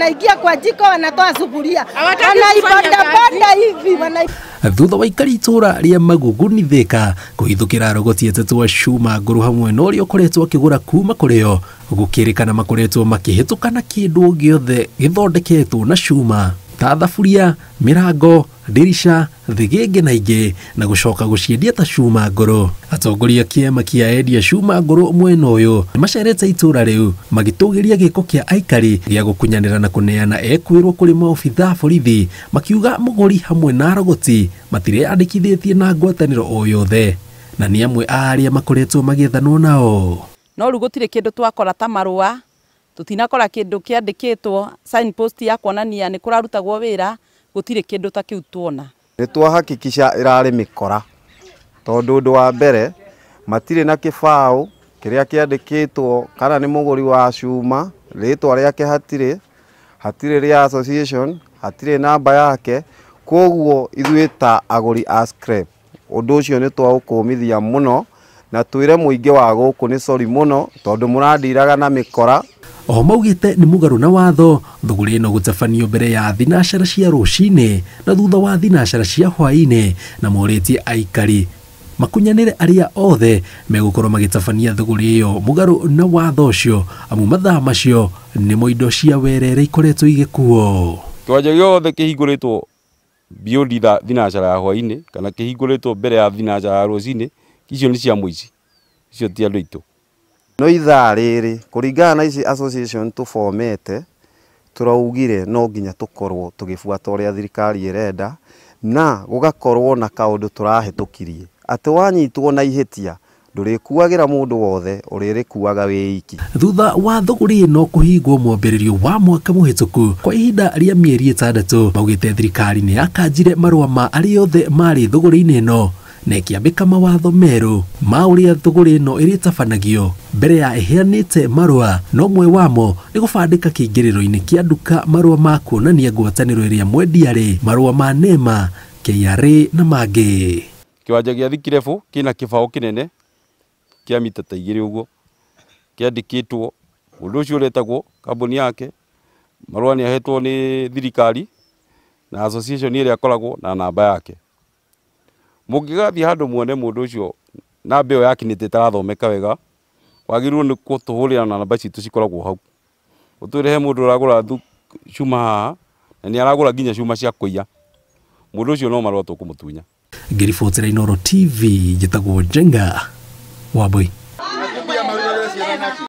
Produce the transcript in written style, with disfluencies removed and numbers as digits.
Wanaingia kwa jiko wanatoa sufuria, wanaipanda hivi Thutha wa aikari itũra rĩa Maguguni Thika kũhithũkĩra rogoti atatũ a cuma ngũrũ hamwe na ũrĩa ũkoretwo akĩgũra kuma kũrĩ o, gũkĩrĩkana makoretwo makĩhĩtũka na kĩndũ gĩothe gĩthondeketwo na cuma ta thaburia, mĩrango, ndirisha, thĩgĩngĩ na ingĩ, na gũcoka gũciendia ta cuma ngũrũ. Atongoria kĩama kĩa endia cuma ngũrũ mwena ũyũ nĩmacerete itũra rĩu magĩtũgĩria gĩko kĩa aikari gĩa gũkunyanĩra na kũneana ekwĩrwo kũrĩ maobithaa borithi, makiuga mũgũri hamwe na arogoti matireyandĩkithĩtie na ngwatanĩro o yothe, na nĩ amwe a arĩa makoretwo magĩethanwo nao. No rĩu gũtirĩ kĩndũ twakora ta marũa, tũtinakora kĩndũ kĩandĩkĩtwo signpost ya kuonania nĩ kũrarutagwo wĩra, gũtirĩ kĩndũ ta kĩu tuona. Nĩ twahakikisha ĩrarĩ mĩkora, tondũ ũndũ wa mbere matirĩ na kĩbaũ kĩrĩa kĩandĩkĩtwo kana nĩ mũgũri wa cuma, rĩtwa rĩake hatirĩ, hatirĩ rĩa association, hatirĩ namba yake. Koguo ithuĩ ta agũri a scrap ũndũ ũcio nĩ twaũkũmithia mũno, na twĩre mũingĩ wa gũkũ nĩ sorry mũno tondũ mũrandiraga na mĩkora. Oho maugĩte nĩ mũgarũ na watho thũgũrĩ ĩno gũtabanio mbere ya thinacara cia rũcinĩ na thutha wa thinacara cia hwaĩ-inĩ, na morĩtie aikari makunyanĩre arĩa othe megũkorwo magĩtabania thũgũrĩ ĩyo mũgarũ na watho ũcio, amu mathaa macio nĩmo indo cia werere ikoretwo igĩkuo. Kĩwanja gĩothe kĩhingũrĩtwo beyond thinacara ya hwaĩ-inĩ kana kĩhingũrĩtwo mbere ya thinacara ya rũcinĩ, icio nĩ cia mũici, icio ti andũ aitũ. No ithaa rĩrĩ kũringana na ici association tũbomete, tũraugire no nginya tũkorwo tũgĩbuata ũrĩa thirikari ĩrenda, na gũgakorwo na kaũndũ tũrahĩtũkirie atĩ wanyitwo na ihĩtia ndũrĩkuagĩra mũndũ wothe, ũrĩrĩkuaga wĩ iki. Thutha wa thũgũrĩ ĩno kũhingwo mwambĩrĩrio wa mwaka mũhĩtũku kwa ihinda rĩa mĩeri 6, maugĩte thirikari nĩ yakanjire marũa ma arĩa othe marĩ thũgũrĩ-inĩ ĩno na ĩkĩambĩka mawatho merũ ma ũrĩa thũgũrĩ ĩno ĩrĩtabanagio mbere ya ĩheanĩte marũa, na ũmwe wamo nĩ gũbandĩka kĩingĩrĩro-inĩ kĩa nduka marũa ma kuonania ngwatanĩro ĩrĩa mwendia arĩ, marũa ma NEMA, KRA na mangĩ. Kĩwanja gĩa Thikirebu kĩna kĩbaũ kĩnene kĩa mita ta 2 ũguo kĩandĩkĩtwo mũndũ ũcio ũretagwo kambuni yake, marũa nĩ ahetwo nĩ thirikari na association ĩrĩa akoragwo na namba yake. Mũngĩgathiĩ handũ muone mũndũ ũcio namba ĩyo yakinĩte ĩtarathomeka wega, wagĩrĩirwo nĩ gũtũhũrĩra na namba citũ cikoragwo hau, ũtwĩre he mũndũ ũragũra cuma haha na nĩ aragũra nginya cuma cia kũiya, mũndũ ũcio no marũa tũkũmũtunya. Ngĩribotera Inooro TV, njĩtagwo Njenga Wambui.